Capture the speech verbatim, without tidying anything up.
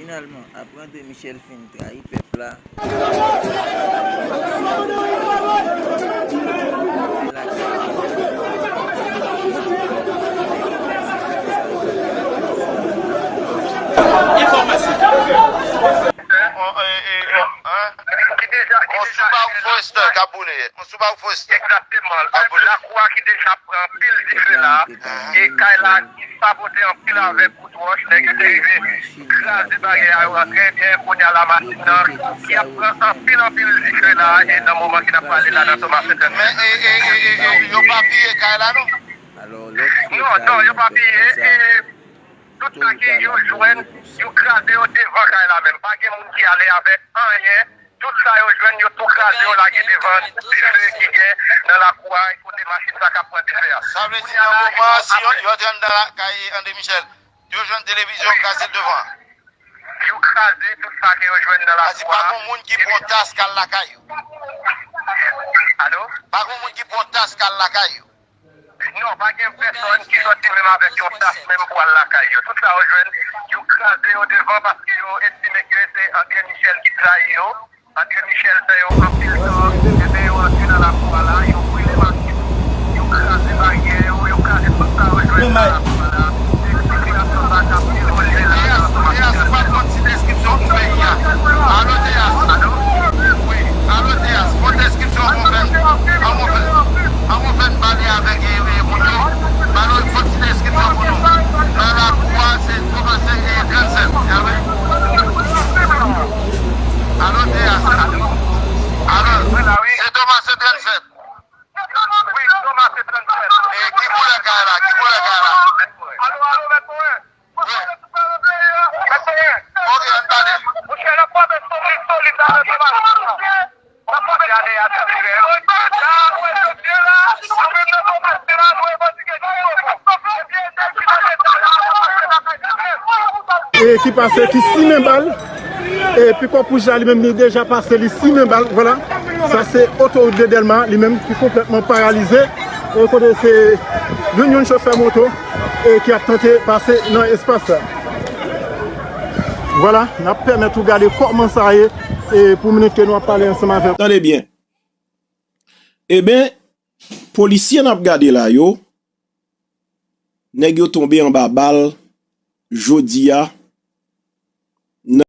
Finalman, apre André Michel fin trayi pèp la, Enfòmasyon. Ki deja, ki deja. On Subaru Forester k ap boule. On Subaru Forester. Egzakteman. Lakou a ki deja pran anpil dife la. E kay la ki sabote anpil avèk kout wòch. Nèg yo te rive kraze baryè a yo an trè byen. Kounye a la machin nan ki ap pran anpil, anpil dife la. E nan moman ki n ap pale la nan Thomas Sentèn. Men e, e, e, e, e, yo pa piye kay la non. Non, non, yo pa piye. E tout sa ki yo jwenn, yo kraze yo devan kay la menm. Pa gen moun ki ale avèk anyen. Tout sa yo jwenn, yo tou kraze, yo lage devan dife ki gen nan lakou a, kote machin sa k ap pran dife a. Sa vle di nan moman an, si yo, yo te anndan lakay André Michel, yo jwenn televizyon kraze devan. Yo kraze tout sa ke yo jwenn nan lakou a. Sa di pa gon moun ki pran tas k al lakay yo. Alo? Pa gon moun ki pran tas k al lakay yo. Non, pa gen pèsòn ki sòti menm avèk yon tas menm pou al lakay yo. Tout sa yo jwenn, yo kraze yo devan paske yo estime ke se André Michel ki trayi yo. André Michel fè yo anpil tò, epi yo antre nan lakou a la, yo brile machin, yo kraze baryè yo, yo kraze tout sa yo jwenn nan lakou a la. Se sitiyasyon sa k ap evolye la nan Thomas Sentèn. Ou pa konn ti deskripsyon pou peyi a. Alo, Teyas. Alo? Wi, alo, Teyas. Bon deskripsyon, mon frè. An, mon frè. An, mon frè, pale avèk, e, e, moun yo. Ba nou yon ti deskripsyon pou nou. Nan lakou a, se Thomas, e, Trannsenk. Alo, Teyas. Alo. Se Thomas, se Trannsenk. Wi, Thomas, se Trannsenk. E ki koulè kay la? Ki koulè kay la? Alo, alo, mèt mwen. E ki pase, ki simen bal. E pikòp wouj la li menm li deja pase, li simen bal. Vwala. Sa se otowout de Dèlma li menm ki konplètman paralize. E kote se youn youn chofè moto e ki ap tante pase nan espas sa. Vwala, n ap pèmèt ou gade kòman sa ye e pou minit ke nou ap pale ansanm avè w. Tande byen. Eben, polisye n ap gade la yo, nèg yo tonbe anba bal jodi a